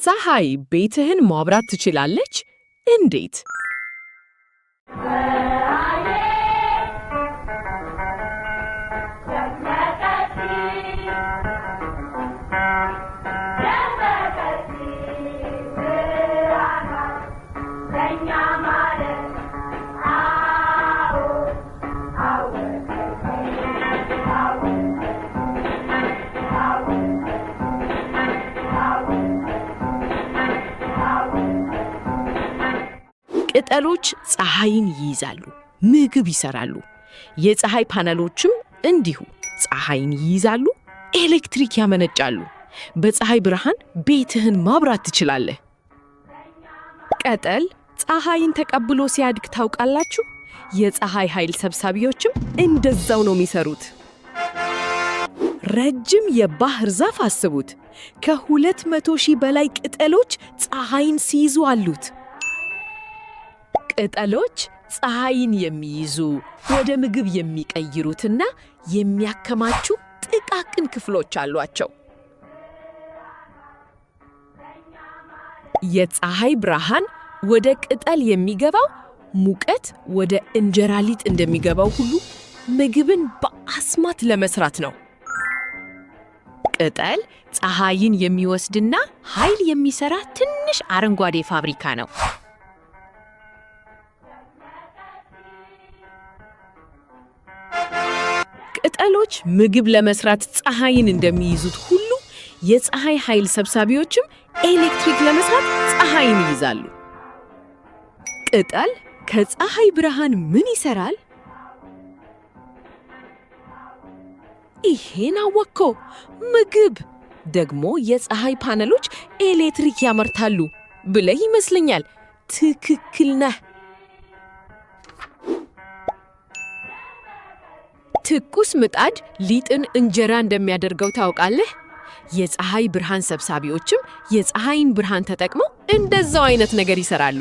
ፀሐይ ቤትህን ማብራት ትችላለች? እንዴት? ቅጠሎች ፀሐይን ይይዛሉ፣ ምግብ ይሰራሉ። የፀሐይ ፓነሎችም እንዲሁ ፀሐይን ይይዛሉ፣ ኤሌክትሪክ ያመነጫሉ። በፀሐይ ብርሃን ቤትህን ማብራት ትችላለህ። ቅጠል ፀሐይን ተቀብሎ ሲያድግ ታውቃላችሁ? የፀሐይ ኃይል ሰብሳቢዎችም እንደዛው ነው የሚሰሩት። ረጅም የባህር ዛፍ አስቡት። ከ200,000 በላይ ቅጠሎች ፀሐይን ሲይዙ አሉት። ቅጠሎች ፀሐይን የሚይዙ፣ ወደ ምግብ የሚቀይሩትና የሚያከማቹ ጥቃቅን ክፍሎች አሏቸው። የፀሐይ ብርሃን ወደ ቅጠል የሚገባው ሙቀት ወደ እንጀራ ሊጥ እንደሚገባው ሁሉ ምግብን በአስማት ለመስራት ነው። ቅጠል ፀሐይን የሚወስድና ኃይል የሚሰራ ትንሽ አረንጓዴ ፋብሪካ ነው። ቅጠሎች ምግብ ለመስራት ፀሐይን እንደሚይዙት ሁሉ የፀሐይ ኃይል ሰብሳቢዎችም ኤሌክትሪክ ለመስራት ፀሐይን ይይዛሉ። ቅጠል ከፀሐይ ብርሃን ምን ይሰራል? ይሄን አወቅኮ! ምግብ። ደግሞ የፀሐይ ፓነሎች ኤሌክትሪክ ያመርታሉ ብለህ ይመስለኛል። ትክክል ነህ። ትኩስ ምጣድ ሊጥን እንጀራ እንደሚያደርገው ታውቃለህ? የፀሐይ ብርሃን ሰብሳቢዎችም የፀሐይን ብርሃን ተጠቅመው እንደዛው አይነት ነገር ይሰራሉ።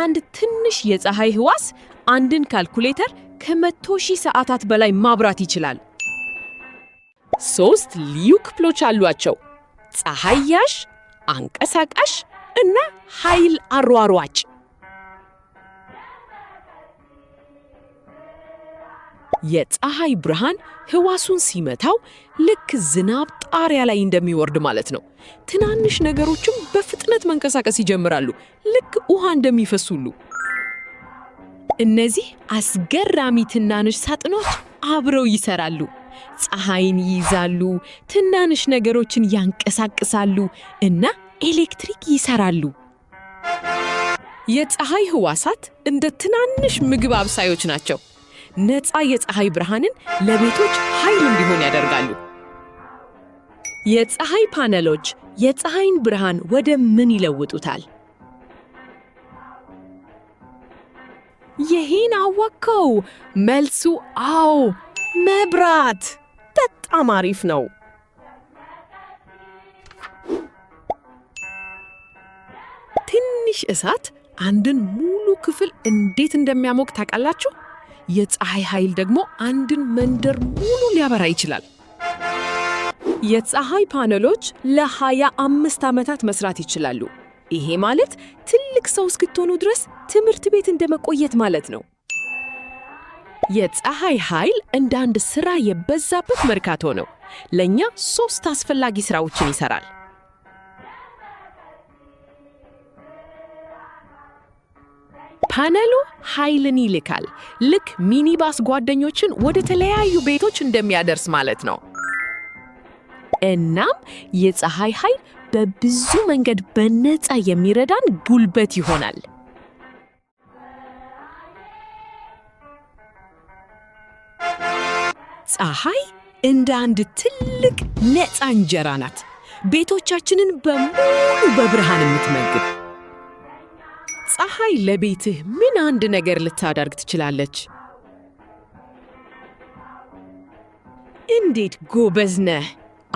አንድ ትንሽ የፀሐይ ህዋስ አንድን ካልኩሌተር ከ100,000 ሰዓታት በላይ ማብራት ይችላል። ሶስት ልዩ ክፍሎች አሏቸው፦ ፀሐይ ያዥ፣ አንቀሳቃሽ እና ኃይል አሯሯጭ። የፀሐይ ብርሃን ህዋሱን ሲመታው ልክ ዝናብ ጣሪያ ላይ እንደሚወርድ ማለት ነው። ትናንሽ ነገሮችም በፍጥነት መንቀሳቀስ ይጀምራሉ፣ ልክ ውሃ እንደሚፈስ ሁሉ። እነዚህ አስገራሚ ትናንሽ ሳጥኖች አብረው ይሰራሉ። ፀሐይን ይይዛሉ፣ ትናንሽ ነገሮችን ያንቀሳቅሳሉ እና ኤሌክትሪክ ይሰራሉ። የፀሐይ ህዋሳት እንደ ትናንሽ ምግብ አብሳዮች ናቸው። ነፃ የፀሐይ ብርሃንን ለቤቶች ኃይል እንዲሆን ያደርጋሉ። የፀሐይ ፓነሎች የፀሐይን ብርሃን ወደ ምን ይለውጡታል? ይህን አወቅከው? መልሱ አዎ፣ መብራት። በጣም አሪፍ ነው። ትንሽ እሳት አንድን ሙሉ ክፍል እንዴት እንደሚያሞቅ ታውቃላችሁ? የፀሐይ ኃይል ደግሞ አንድን መንደር ሙሉ ሊያበራ ይችላል። የፀሐይ ፓነሎች ለ25 ዓመታት መስራት ይችላሉ። ይሄ ማለት ትልቅ ሰው እስክትሆኑ ድረስ ትምህርት ቤት እንደመቆየት ማለት ነው። የፀሐይ ኃይል እንደ አንድ ስራ የበዛበት መርካቶ ነው። ለእኛ ሶስት አስፈላጊ ስራዎችን ይሰራል። ፓነሉ ኃይልን ይልካል። ልክ ሚኒባስ ጓደኞችን ወደ ተለያዩ ቤቶች እንደሚያደርስ ማለት ነው። እናም የፀሐይ ኃይል በብዙ መንገድ በነፃ የሚረዳን ጉልበት ይሆናል። ፀሐይ እንደ አንድ ትልቅ ነፃ እንጀራ ናት፣ ቤቶቻችንን በሙሉ በብርሃን የምትመግብ። ፀሐይ ለቤትህ ምን አንድ ነገር ልታደርግ ትችላለች? እንዴት ጎበዝ ነህ!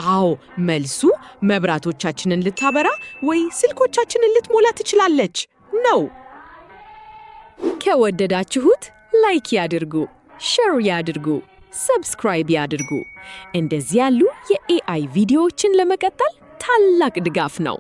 አዎ፣ መልሱ መብራቶቻችንን ልታበራ ወይ ስልኮቻችንን ልትሞላ ትችላለች ነው። ከወደዳችሁት like ያድርጉ፣ share ያድርጉ፣ subscribe ያድርጉ። እንደዚህ ያሉ የ AI ቪዲዮዎችን ለመቀጠል ታላቅ ድጋፍ ነው።